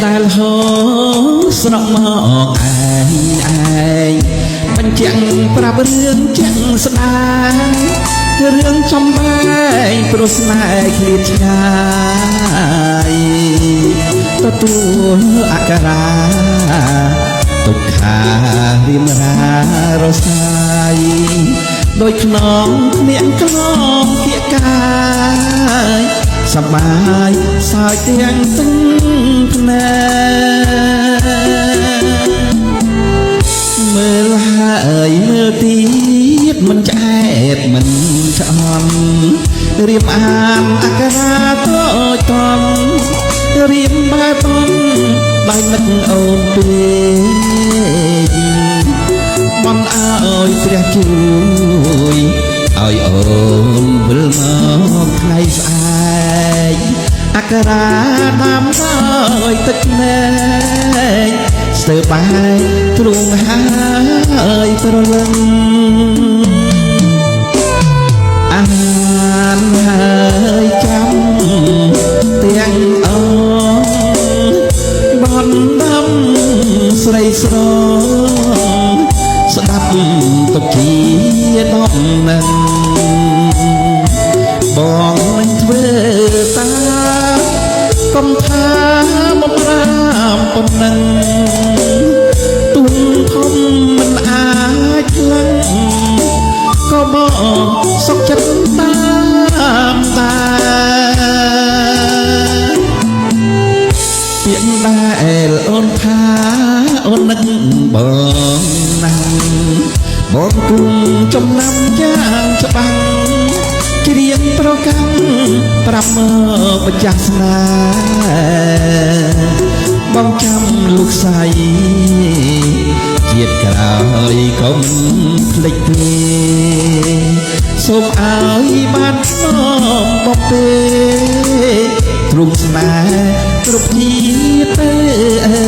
ដែលហូរស្រក់មកឯងឯងបញ្ជាក់ប្រាប់រឿងជាក់ស្ដាយរឿងចំបែងព្រោះស្នេហ៍ឃ្លាតឆ្ងាយទទួលអក្ខរាទុក្ខារៀមរារសាយដោយខ្នងគ្មៀងក្លងគៀកកាយសប្បាយសើចទាំងទឹកភ្នែកមើលហើយមើលទៀតមិនឆ្អែតមិនឆ្អន់រៀបអានអក្ខរាតូចតន់រៀបបែបបន់ដោយនឹកអូនពេកបន់ឲ្យព្រះជួយឲ្យអូនវិលមកថ្ងៃស្អែកអក្ខរាដាំដោយទឹកភ្នែកស្ទើរបែកទ្រូងហើយព្រលឹងអានហើយចាំទាំងអងបនដំស្រីស្រងស្ដាប់ទុកជាដំណឹងបងនឹងធ្វើតាកុំថាបំរាមប៉ុណ្ណឹងទុំធំមិនអាចក្លឹងក៏បងសុខចិត្តតាមតាពាក្យដែលអូនថាអូននឹកបងណាស់បងគង់ចំណាំយ៉ាងច្បាស់ជ្រៀងប្រកម្មប្រាប់មកម្ចាស់ស្នេហ៍បងចាំលោកស្រីជាតិក្រោយកុំភ្លេចទេសូមឲ្យបានស្នងបំពេទ្រុងស្នេហ៍គ្រប់ជាតិទៅអា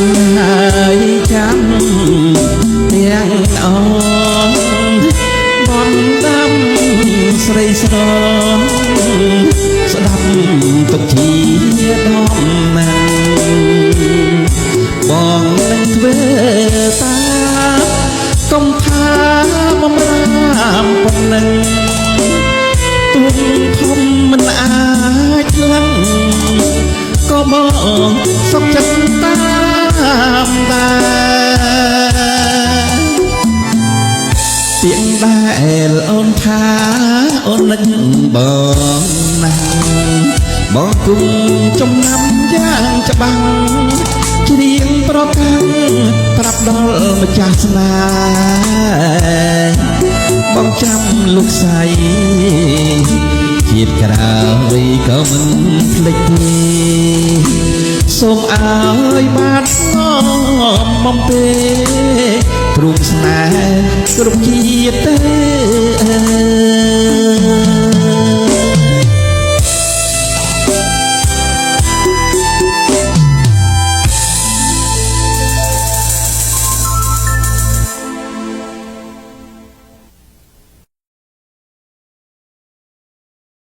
នហើយចាំទាំងអងបនដាំស្រីស្រងស្ដាប់ទុកជាដំណឹងបងនឹងធ្វើតាមកុំថាបំរាមប៉ុណ្ណឹងទុំធំមិនអាចក្លឹងក៏បងសុខចិត្តតាមដែរពាក្យដែលអូនថាអូននឹកបងណាស់បងគង់ចំណាំយ៉ាងច្បាស់ជ្រៀងប្រកាន់ប្រាប់ដល់ម្ចាស់ស្នេហ៍បងចាំលោកស្រីជាតិក្រោយក៏មិនភ្លេចទេសូមឲ្យបានស្ងំបំពេទ្រូងស្នេហ៍គ្រប់ជាតិទេ